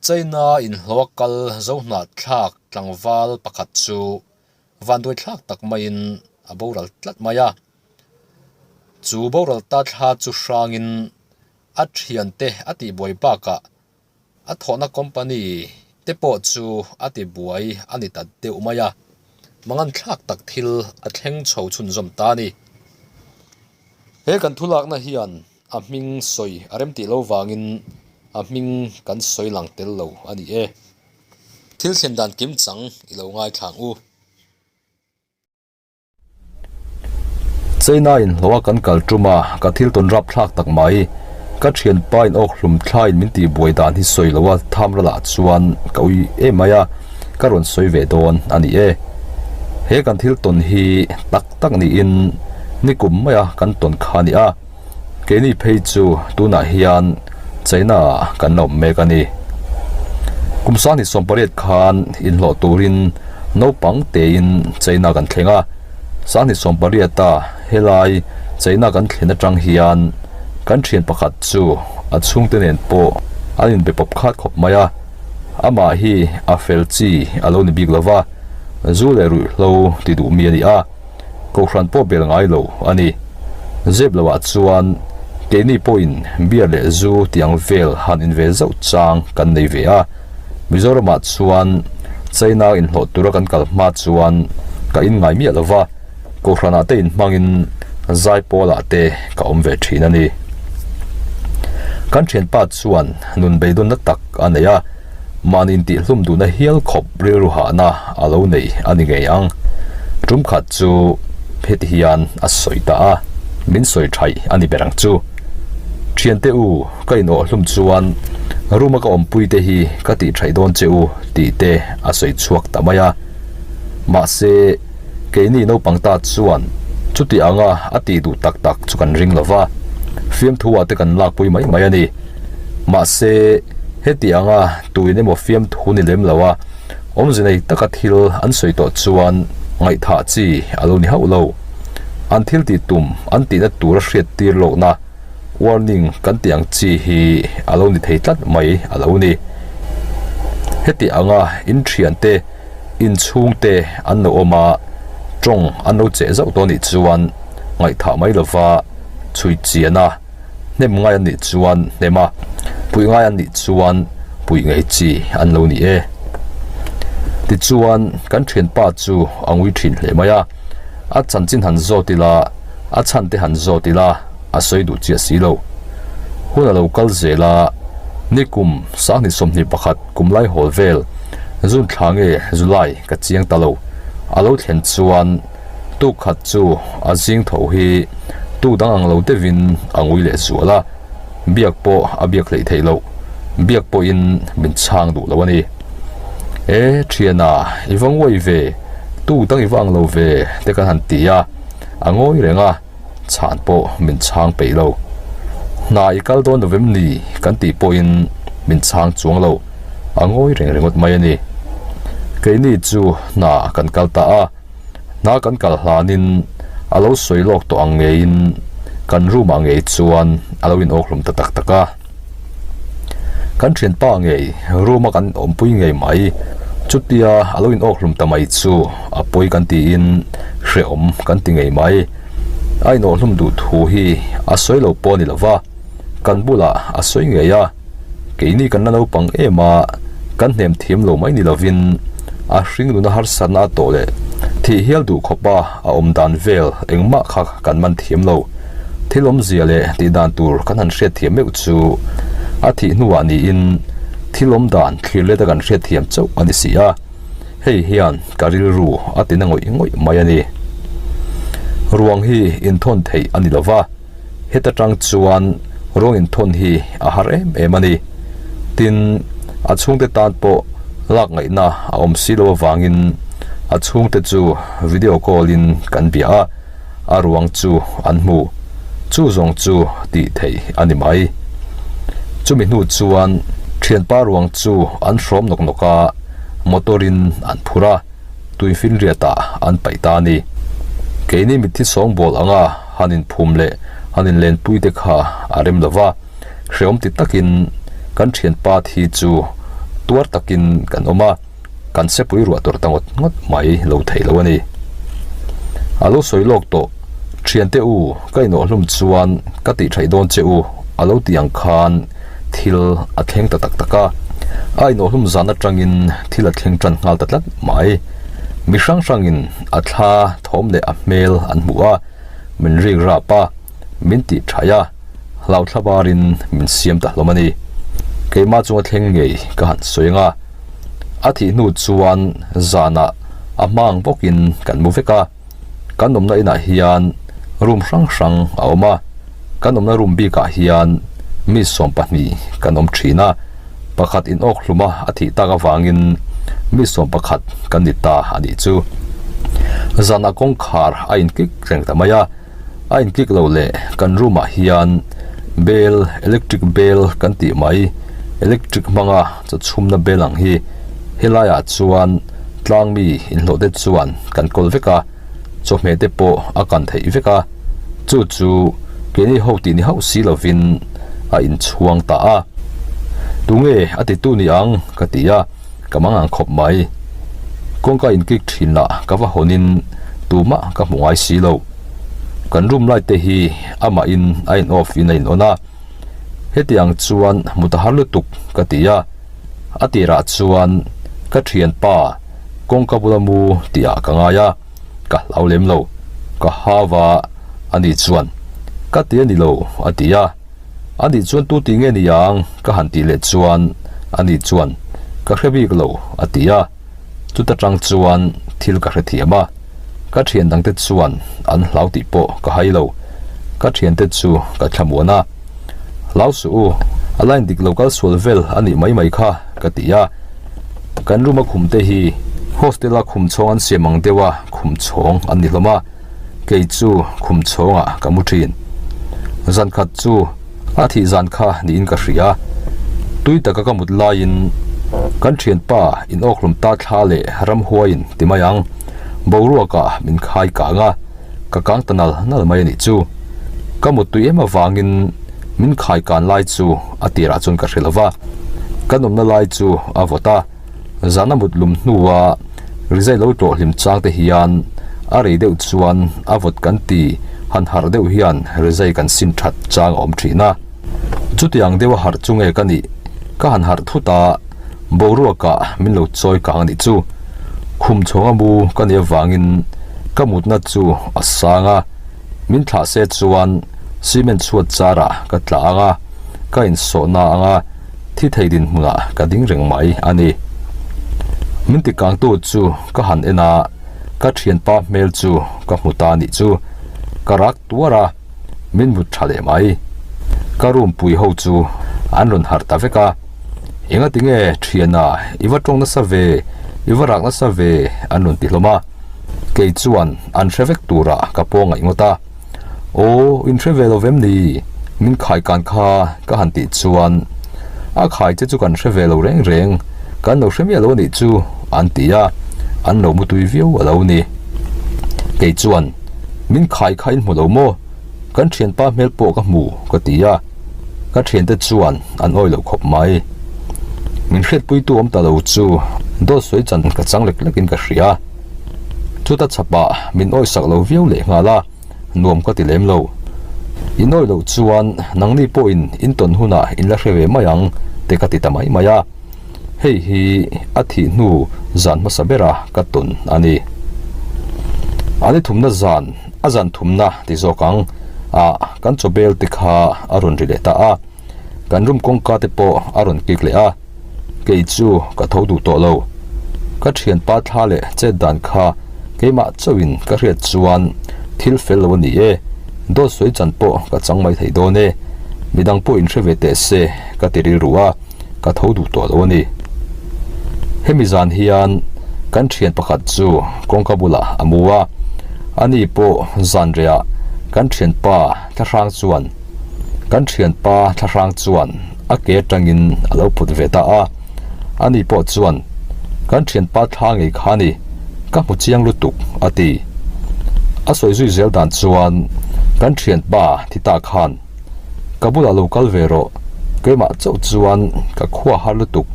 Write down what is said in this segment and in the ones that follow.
China inhlawh a kal Zohnahthlak tlangval pakhat chu vanduaithlak tak maiin a boral tlat mai a. Chu boral ta thla chu hrangin a thiante a tihbuai bakah a thawhna company te pawh chu a tibuai a ni ta deuh mai a, manganthlak tak thil a thleng chho chhunzawm ta a ni. He kan thulakna hian a hming sawi a rem tih lo vangin a hming kan sawi lang tel lo a ni e. Thil thlen dan kim chang i lo ngaithlang u. China in hlauh a kan kal tum a, ka thil tawn rap thlak tak mai. Ka thianpa in awk hlum thla in min tih buai dan hi sawi lo a tham ralah chuan ka ui em mai a, ka rawn sawi ve dawn a ni e. He kan thil tawn hi tak tak niin nikum maia kan tawn kha a ni a. Keini phei chu tunah hian China ah kan la awm mek a ni. Kum 28 khan inhlawh turin naupang tein China kan thleng a, 28 a helai China kan thlen atang hian kan thian pakhat chu a chhungte nen pawh an inbe pawp khat khawp mai a, amah hi a fel chi a lo ni bik lova, zu leh ruihhlo ti duh mi a ni a. Kohhran pawh bel ngai lo a ni. Zep loah chuan keini pawhin beer leh zu tiang vel han in ve zauh chang kan nei ve a. Mizoramah chuan China inhlawh tura kan kal hma chuan ka in ngai miah lo va, Kohhranah te inhmangin Zaipawlah te ka awm ve thin a ni. Kan thianpa chuan nun beidawnna tak a nei a, Mahni intihhlum duhna hial khawp rilru hahna a lo nei a ni ngei ang. Tum khat chu heti hian a sawi ta a, min sawi thaih a ni ber ang chu. Thiante u, ka inawhhlum chuan room a ka awmpui te hi ka tih thaih dawn che u tih te a sawi chhuak ta mai a. Mahse, keini naupang ta chuan chuti anga a tih duh tak tak chu kan ring lo va, fiamthu ah te kan lakpui mai mai a ni. Mahse, heti anga tuin emaw fiamthu ni lem lo a, awmze nei taka thil an sawi tawh chuan ngaihthah chi a lo ni hauh lo. An thil tih tum an tihna tura hriat tir lawkna, warning, kan tih ang chi hi a lo ni thei tlat mai a lo ni. Heti anga inthiante, inchhungte an lo awm a, tawng an lo cheh zauh tawh nih chuan ngaihthah mai lova chhui chian a, Hnem ngai an nih chuan hnem a, puih ngai an nih chuan puih ngei chi an lo ni e. Tichuan, kan thianpa chu a ngui thin hle mai a, a chanchin han zawt ila, a chhan te han zawt ila, a sawi duh chiah si lo. Hun a lo kal zel a, nikum 2021 kum lai hawl vel, June thla nge July ka chiang ta lo, a lo thlen chuan, Tuk khat chu a zing tho hi tuk dang ang lo deuhin a ngui leh zual a, biak pawh a biak hleih theih loh, biak pawhin min chhang duh lo a ni. E, thiana, i va nguai ve, tuk dang i va ang lo ve te kan han ti a, a ngawi reng a, chhan pawh min chhang peih lo. Hna i kal dawn lo vem ni kan tih pawhin min chhang chuang lo, a ngawi reng ringawt mai a ni. Keini chu hna kan kal ta a. Hna kan kal hlanin a lo sawi lawk tawh ang ngeiin kan room ah ngei chuan a lo inawkhlum ta tak tak a. Kan thianpa ngei room a kan awmpui ngei mai chutia a lo inawkhlum ta mai chu a pawi kan tiin hrehawm kan ti ngei mai. A inawkhlum duh thu hi a sawi lo pawh a ni lova, kan bulah a sawi ngei a. Keini kan la naupang em a, kan hnem thiam lo mai ni lovin a hring nuna harsatna a tawh leh thih hial duh khawpa a awm dan vel engmah kha kan man thiam lo. Thil awmzia leh tih dan tur kan han hriat thiam meuh chu a thih hnuah niin thil awm dan thlir leta kan hriat thiam chauh a ni si a, hei hian ka rilru a tina ngawih ngawih mai a ni. Ruang hi inthawn theih a ni lova. Heta tang chuan ruang inthawn hi a har em em a ni. Tin, a chhungte tan pawh lak ngaihna a awm si lo avangin a chhungte chu video call in kan bia a, a ruang chu an hmu. Chu zawng chu tih theih a ni mai. Chumi hnu chuan thianpa ruang chu an hrawm nawk nawk a, motor in an phur a, tuifinriat ah an paih ta a ni. Keini mitthi sawngbawl anga han inphum leh han inlenpui te kha a rem lo va, hreawm ti takin kan thianpa thi chu Tuar takin kan awm a, kan sepui ruah tur ta ngawt ngawt mai lo thei lo a ni. A lo sawi lawk tawh, Thiante u, ka inawhhlum chuan ka tih theih dawn che u, a lo tih ang khan thil a thleng ta tak tak a. A inawhhlum zan atangin thil a thleng tan nghal ta tlat mai. Mi hrang hrangin a thla thawm leh a hmel an hmu a, min rik rap a, min tih thaih a. Hlauthla barin min siam ta hlawm a ni. Keimah chunga thleng ngei ka han sawi ang a. A thih hnu chuan zanah a hma ang bawkin kan mu vek a. Kan awmna inah hian room hrang hrang a awm a. Kan awmna room bikah hian mi 20 kan awm thin a. Pakhat in awk hluma a thih tak avangin mi 11 kan ni ta a nih chu. Zanah kawngkhar a inkik reng ta mai a. A inkik lo leh kan room ah hian bell electric bell kan tih mai electric hmanga chaw chhumna bell ang hi helai ah chuan tlang mi inhlawh te chuan kan kawl vek a chawhmeh te pawh a kan theih vek a chu chu keini ho tih ni hauh si lovin a inchhuang ta a tunge a titu ni ang ka ti a. Ka mang ang khawp mai. Kawngka inkik thin lah ka va hawnin tumah ka hmu ngai si lo. Kan room light te hi amah in a in off in a in on a. Hetiang chuan hmu ta har lutuk ka ti a. A tirah chuan ka thianpa kawngka bula mu tihah ka ngai a, ka hlau lem lo. Ka hau a, ani chuan ka ti a ni lo a ti a. A nih chuan tu ti nge ni ang? Ka han tih leh chuan a nih chuan ka hre bik lo a ti a, chuta tang chuan thil ka hre thiam a, ka thian dangte chuan an hlau tih pawh ka hai lo, ka thiante chu ka thlamuan a, Hlau suh u, a line dik lo kal sual vel a nih mai mai kha ka ti a, kan room a khum te hi hostel a khum chhawng an siam ang deuh a khum chhawng an ni hlawm a. Kei chu khum chhawngah ka mu thin. Zan khat chu a thih zan kha niin ka hria. Tui taka ka mut laiin kan thianpa in awkhlum ta thla leh ramhuaiin ti mai ang. Boruakah min khai kang a, ka kang ta nal nal mai a nih chu. Ka mut tui em avangin min khai kan lai chu a tirah chuan ka hre lo va. Kan awmna lai chu a vawt a. Zana mut lum hnua rizai lo tlawh hlim chang te hian a rei deuh chuan a vawt kan ti han harh deuh hian rizai kan sin that chang a awm thin a. Chutiang deuha harh chu nge ka nih? Ka han harh thut a, boruakah min lo chawi kang a nih chu. Khum chhawng a mu ka nih avangin ka mutna chu a sang a, min thlah se chuan cement chhuat charah ka tla ang a, ka insawhna ang a, Thi thei dinhmunah ka ding reng mai a ni. Min ti kangtu chu ka han en a, ka thianpa hmel chu ka hmu ta nih chu. Ka rak tuar a, min mut tha leh mai. Ka room pui ho chu an rawn harh ta vek a, Engati nge thiana i va tawng nasa ve, i va rak nasa ve an rawn ti hlawm a. Kei chuan an hre vek turah ka paw ngaih ngawt a. Aw, in hre ve lo vem ni? Min khai kan kha ka han tih chuan a khai che chu kan hre ve lo reng reng, kan lo hre miah lo a nih chu an ti a, an lo mutui viau a lo ni. Kei chuan min khai kha in hmu lo maw? Kan thianpa hmel pawh ka hmu ka ti a, ka thiante chuan an awi lo khawp mai. Min hriatpuitu awm ta lo chu dawt sawi chan ka chang lek lekin ka hria. Chuta chhapah min awisak lo viau leh nghal a, nuam ka ti lem lo. In awi loh chuan nangni pawhin in tawn hunah in la hre ve mai ang te ka ti ta mai mai a. Hei hi a thih hnu zan hmasa bera ka tawn a ni. A ni thumna zan, a zan thumna ti zawk ang, ah kan chaw bel te kha a rawn ri leh ta a. Kan room kawngka te pawh a rawn kik leh a. Kei chu ka tho duh tawh lo. Ka thianpa thla leh chet dan kha keimah chauhin ka hriat chuan thil fel lo a ni e. Dawt sawi chan pawh ka chang mai thei dawn e. Midang pawh inhre ve teh se ka ti rilru a, ka tho duh tawh lo a ni. Hemi zan hian kan thian pakhat chu kawngka bulah a mu a, ani pawh zan rehah kan thianpa thlahrang chuan Kan thianpa thlahrang chuan a ke atangin a lo put ve ta a, ani pawh chuan, Kan thianpa thla ngei kha ni, ka hmu chiang lutuk, a ti. A sawi zui zel dan chuan, Kan thianpa thi ta khan, Ka bulah lo kal ve rawh, keimah chauh chuan ka khua har lutuk,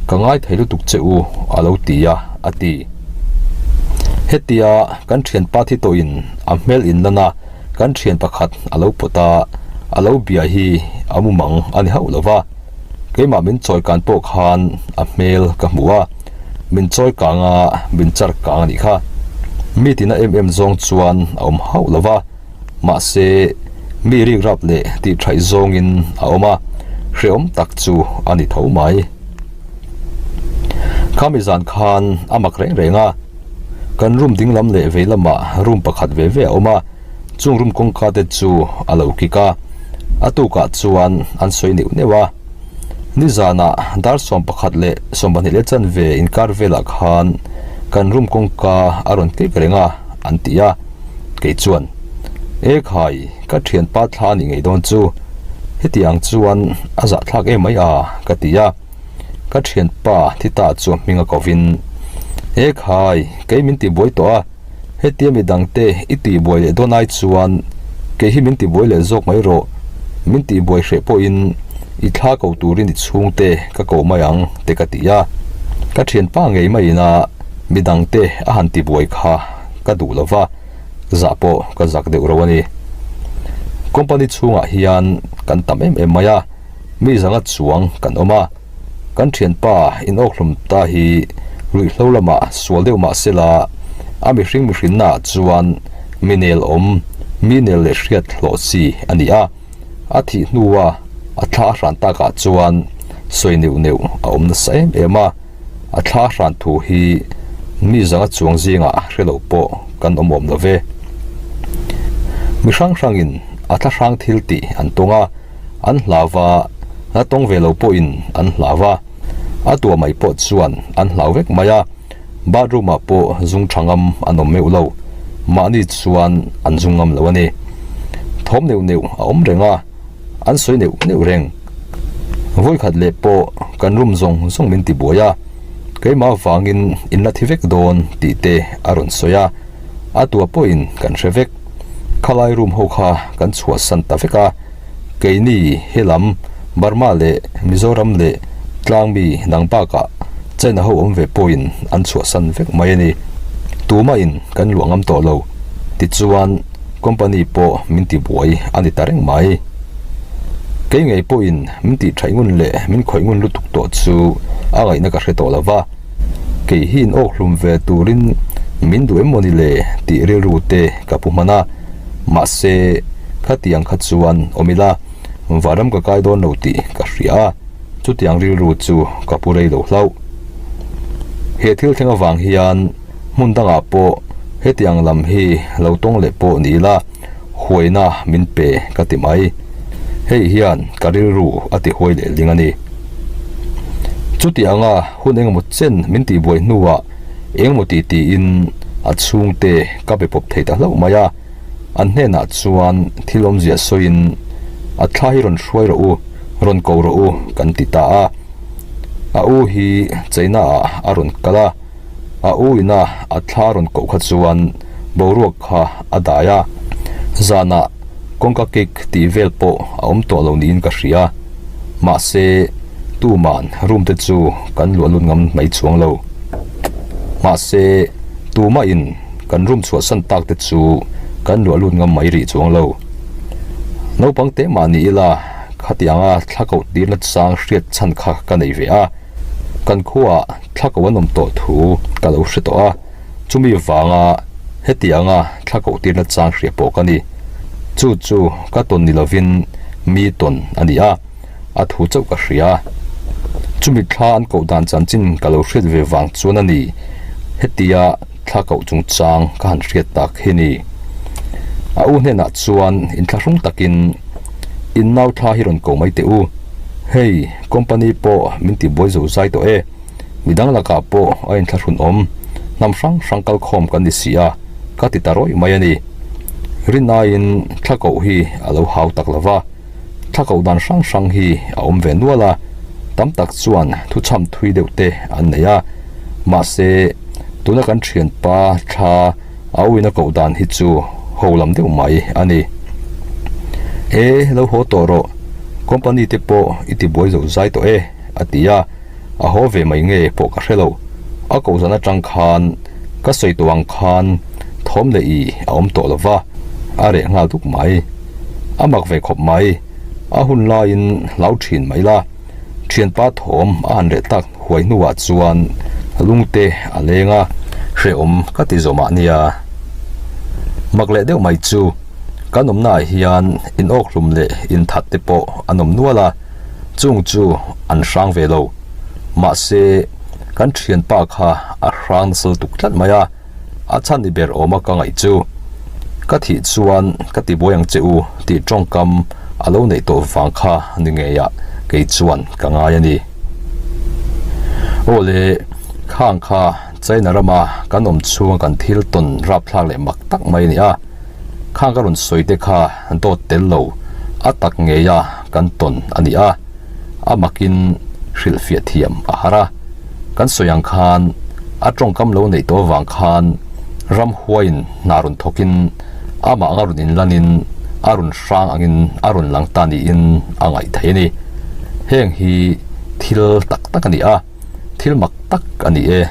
Ka ngai thei lutuk che u, a lo ti a, a ti. Hetia kan thianpa thi tawhin a hmel inlan a, kan thian pakhat a lo pawt a, a lo bia hi a mumang a ni hauh lo va. Keimah min chawi kan pawh khan a hmel ka hmu a, min chawi kang a, min char kang a nih kha. Mi tina em em zawng chuan a awm hauh lo va, mahse mi rikrap leh tihṭhaih zawngin a awm a, hrehawm tak chu a ni tho mai. Khami zan khan a mak reng reng a, kan room dinglam leh vei lamah room pakhat ve ve a awm a, Chung room kawngka te chu a lo kik a, a tukah chuan an sawi neuh neuh a. Nizanah dar 11 leh 22 leh chanve inkar velah khan kan room kawngka a rawn kik reng a, an ti a. Kei chuan, E khai, ka thianpa thla a nih ngei dawn chu, hetiang chuan a zahthlak em mai a, ka ti a. Ka thianpa thi ta chu a hming a kovin, E khai, kei min tibuai tawh a. Hetia mi dangte i tihbuai leh dawn ai chuan kei hi min tibuai leh zawk mai rawh. Min tihbuai hreh pawhin i thla ko turin i chhungte ka ko mai ang te ka ti a. Ka thianpa ngei maiin a mi dangte a han tibuai kha ka duh lo va, zah pawh ka zak deuh ro a ni. Company chhungah hian kan tam em em mai a, mi zanga chuang kan awm a. Kan thianpa inawkhlum ta hi ruihhlo lamah sual deuh mah sela, a mihring mihrinnaah chuan mi nel awm, mi nel leh hriat hlawh chi a ni a. A thih hnua a thla a hran takah chuan sawi neuh neuh a awm nasa em em a, a thla a hran thu hi mi zanga chuang zingah hre lo pawh kan awm awm lo ve. Mi hrang hrangin a thla hrang thil tih an tawng a. An hlau va, la tawng ve lo pawhin an hlau va, a tua mai pawh chuan an hlau vek mai a, bathroom ah pawh zung tha ngam an awm meuh lo, mahni chuan an zung ngam lo a ni. Thawm neuh neuh a awm reng a, an sawi neuh neuh reng. Vawikhat leh pawh kan room zawng zawng min ti buai a, keimah vangin in la thi vek dawn tih te a rawn sawi a, a tua pawhin kan hre vek. Khalai room ho kha kan chhuahsan ta vek a. Keini helam Burma leh Mizoram leh tlangmi dang bakah China ho awm ve pawhin an chhuahsan vek mai a ni. Tumahin kan luah ngam tawh lo. Tichuan company pawh min tibuai a ni ta reng mai. Kei ngei pawhin min tihṭhaih ngun leh min khawih ngun lutuk tawh chu a ngaihna ka hre tawh lo va. Kei hi inawkhlum ve turin min duh em maw ni le tih rilru te ka pu hman a. Mahse, khatiang kha chuan awm ila, Varam ka kai dawn lo tih ka hria a, chutiang rilru chu ka pu rei lo hlauh. He thil thleng avang hian hmun dangah pawh hetiang lam hi lo tawng leh pawh ni ila, huaina min pe ka ti mai. Hei hian ka rilru a ti huai leh ling a ni. Chutianga hun engemaw chen min tihbuai hnuah engemaw ti tiin a chhungte ka be pawp thei ta hlauh mai a, an hnenah chuan thil awmzia sawiin a thla hi rawn hruai rawh u, rawn ko rawh u kan ti ta a. A u hi China ah a rawn kal a, a u ina a thla rawn koh kha chuan boruak kha a dai a, zanah kawngka kik tih vel pawh a awm tawh lo niin ka hria, mahse tuman room te chu kan luah lut ngam mai chuang lo. Mahse tumahin kan room chhuahsan tak te chu kan luah lut ngam mai rih chuang lo. Naupang te mah ni ila khatianga thla koh tirna chang hriat chhan kha ka nei ve a, kan khuaah thla koh an awm tawh thu ka lo hre tawh a, chumi vanga hetianga thla koh tirna chang hria pawh ka ni. Chu chu ka tawn ni lovin mi tawn a ni a. a thu chauh ka hria. Chumi thla an koh dan chanchin ka lo hriat ve vang chuan a ni, hetia thla koh chungchang ka han hriat tak hi ni. A u hnenah chuan inthlahrung takin, In nau thla hi rawn koh mai teh u. Hei, company pawh min tibuai zo zai tawh e. Midang lakah pawh a inthlahrun awm, hnam hrang hrang kalkhawm kan ni si a, ka ti ta rawih mai a ni. Rinaiin thla koh hi a lo hau tak lo va. Thla koh dan hrang hrang hi a awm ve nual a, tam tak chuan thuchham thui deuh te an nei a, mahse tuna kan thianpa thla a awina koh dan hi chu ho lam deuh mai a ni. E, lo haw tawh rawh, company te pawh i tibuai zo zai tawh e, a ti a. A haw ve mai nge pawh ka hre lo. A koh zan atang khan ka sawi tawh ang khan thawm leh i a awm tawh lo va, a reh nghal duk mai. A mak ve khawp mai, a hun laiin hlau thin mai la. Thianpa thawm a han reh tak huai hnuah chuan lungte a leng a, hrehawm ka ti zawh mah nia. Mak leh deuh mai chu kan awmnaah hian inawkhlum leh inthat te pawh an awm nual a, chung chu an hrang ve lo. Mahse, kan thianpa kha a hrang nasa lutuk tlat mai a, a chhan ni ber awma ka ngaih chu. Ka thih chuan ka ti buai ang che u tih tawngkam a lo neih tawh vang kha ni ngeiah kei chuan ka ngai a ni. Aw le, khang kha China rama kan awm chhunga kan thil tawn rapthlak leh mak tak mai a ni a, khang ka rawn sawi te kha dawt tel lo a tak ngeia kan tawn a ni a, a makin hrilhfiah thiam a har a. Kan sawi ang khan a tawngkam lo neih tawh avang khan ramhuaiin hna rawn thawkin amah anga rawn inlanin a rawn hrang angin a rawn lang ta niin a ngaih theih a ni. Heng hi thil tak tak a ni a, thil mak tak a ni e.